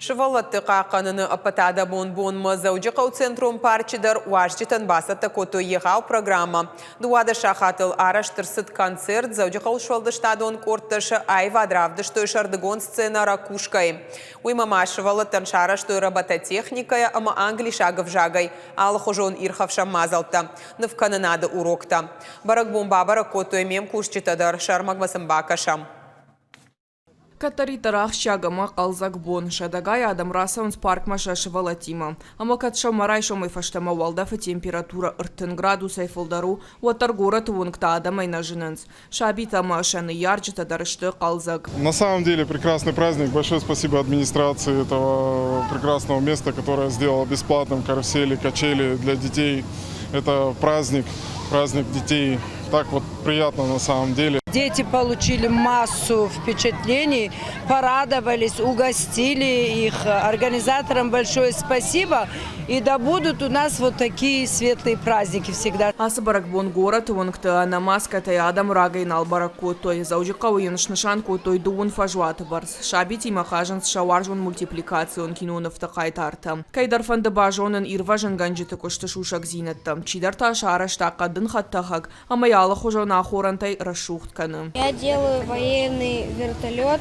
Сывӕллӕтты хъахъхъӕныны ӕппӕтадӕмон бонмӕ Дзӕуджыхъӕуы центрон парчы дӕр уазджытӕн бацӕттӕ кодтой егъау программӕ. 12 сахатыл арӕзт ӕрцыд концерт, Дзӕуджыхъӕуы сфӕлдыстадон къордтӕ сӕ аивад равдыстой сӕрдыгон сценӕ «Ракушка-йы». Уыимӕ ма сывӕллӕттӕн сарӕзтой робототехникӕйӕ ӕмӕ англисаг ӕвзагӕй алыхуызон ирхӕфсӕн мадзӕлттӕ, нывкӕнынады уроктӕ. Бӕрӕгбон бабӕрӕг кодтой ме мкусджытӕ дӕр, сӕ ӕрмӕгмӕ сын бакӕсӕм. Кӕддӕриддӕр ахсджиаг ӕмӕ хъӕлдзӕг бон. Сӕдӕгай адӕм рацӕуынц паркмӕ сӕ сывӕллӕттимӕ. Ӕмӕ кӕд сӕумӕрайсомӕй фӕстӕмӕ уӕлдӕфы температурӕ 30 градусӕй фылдӕр у, уӕддӕр горӕты уынгтӕ адӕмӕй нӕ зынынц. Сабитӕ ӕмӕ сӕ ныййарджытӕ дӕр сты хъӕлдзӕг. На самом деле прекрасный праздник. Большое спасибо администрации этого прекрасного места, которое сделало бесплатным карусели, качели для детей. Это праздник, праздник детей. Так вот приятно на самом деле. Дети получили массу впечатлений, порадовались, угостили их. Организаторам большое спасибо. И да будут у нас вот такие светлые праздники всегда. Ацы бӕрӕгбон горӕты уынгты ӕнӕ маскӕтӕй адӕм рагӕй нал бӕрӕг кодтой. Дзӕуджыхъӕуы йын снысан кодтой дыууын фӕзуаты бӕрц. Сабитимӕ хъазынц сӕ уарзон мультипликацион кинонывты хъайтартӕ. Кӕйдӕр фӕнды базонын ирвӕзынгӕнджыты куысты сусӕгдзинӕдтӕ, чидӕр та сарӕзта хъӕдын хӕдтӕхӕг ӕмӕ йӕ алыхуызон ахорӕнтӕй рӕсугъд кӕны. Я делаю военный вертолет.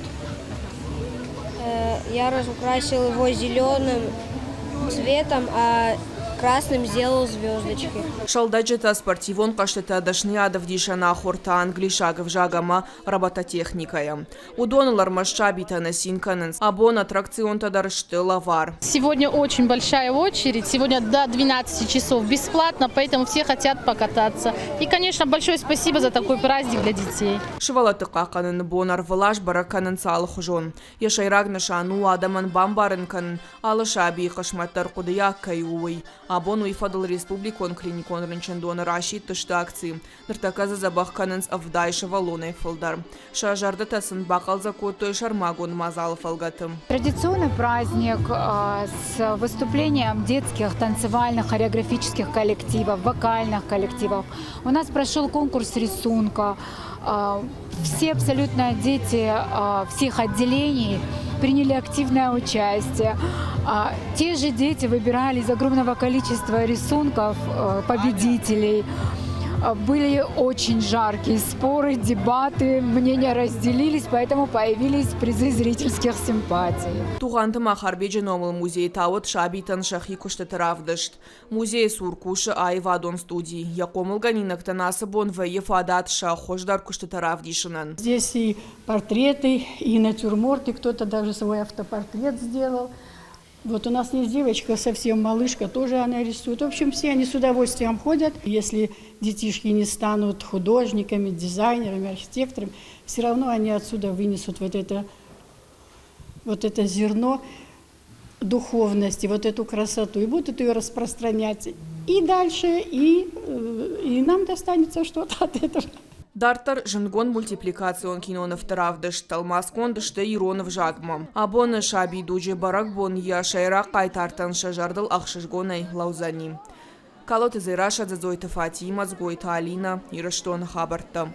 Я разукрасил его зеленым цветом, а красным сделал звездочки. Сӕлдӕджытӕ спортивон хъӕзтытӕ дӕсныйад ӕвдисӕн ахуыртӕ англисаг ӕвзаг ӕмӕ робототехникӕйӕ. Уыдоныл ӕрмӕст сабитӕ нӕ цин кӕнынц, абон аттракционтӕ дӕр сты лӕвар. Сегодня очень большая очередь. Сегодня до 12 часов бесплатно, поэтому все хотят покататься. И, конечно, большое спасибо за такой праздник для детей. Сывӕллӕтты хъахъхъӕныны бон ӕрвылаз бӕрӕг кӕнынц алыхуызон. Йӕ сӕйраг нысан у адӕмӕн бамбарын кӕнын, алы сабийы хъысмӕт дӕр хъуыдыйаг кӕй у, уый. Абон уый фӕдыл республикон клиникон рынчындоны расидтысты акци. Ныртӕккӕ дзы дзӕбӕх кӕнынц 70 сывӕллонӕй фылдӕр. Сӕ зӕрдӕтӕ сын бахъӕлдзӕг кодтой сӕрмагонд мадзалы фӕлгӕты. Традиционный праздник с выступлением детских танцевальных хореографических коллективов, вокальных коллективов. У нас прошел конкурс рисунка. Все абсолютно дети всех отделений приняли активное участие. Те же дети выбирали из огромного количества рисунков победителей. Были очень жаркие споры, дебаты, мнения разделились, поэтому появились призы зрительских симпатий. Тугъанты Махарбеджы номыл музейы та уыд сабитӕн сӕхи куыстыты равдыст. Музейы цур кусы аивадон студи. Йӕ хъомылгӕнинӕгтӕн ацы бон вӕййы фадат сӕ хуыздӕр куыстытӕ равдисынӕн. Здесь и портреты, и натюрморты, кто-то даже свой автопортрет сделал. Вот у нас есть девочка, совсем малышка, тоже она рисует. В общем, все они с удовольствием ходят. Если детишки не станут художниками, дизайнерами, архитекторами, все равно они отсюда вынесут вот это зерно духовности, вот эту красоту, и будут ее распространять и дальше, и нам достанется что-то от этого. Дарддӕр зындгонд мультипликацион кинонывты равдыст тӕлмацгонд сты ирон ӕвзагмӕ. Абоны сабидуджы бӕрӕгбон йӕ сӕйраг хъайтартӕн сӕ зӕрдыл ӕхсызгонӕй лӕудзӕни. Калоты Дзерассӕ, Дзӕдзойты Фатимӕ, Дзгойты Алинӕ, Ирыстоны хабӕрттӕ.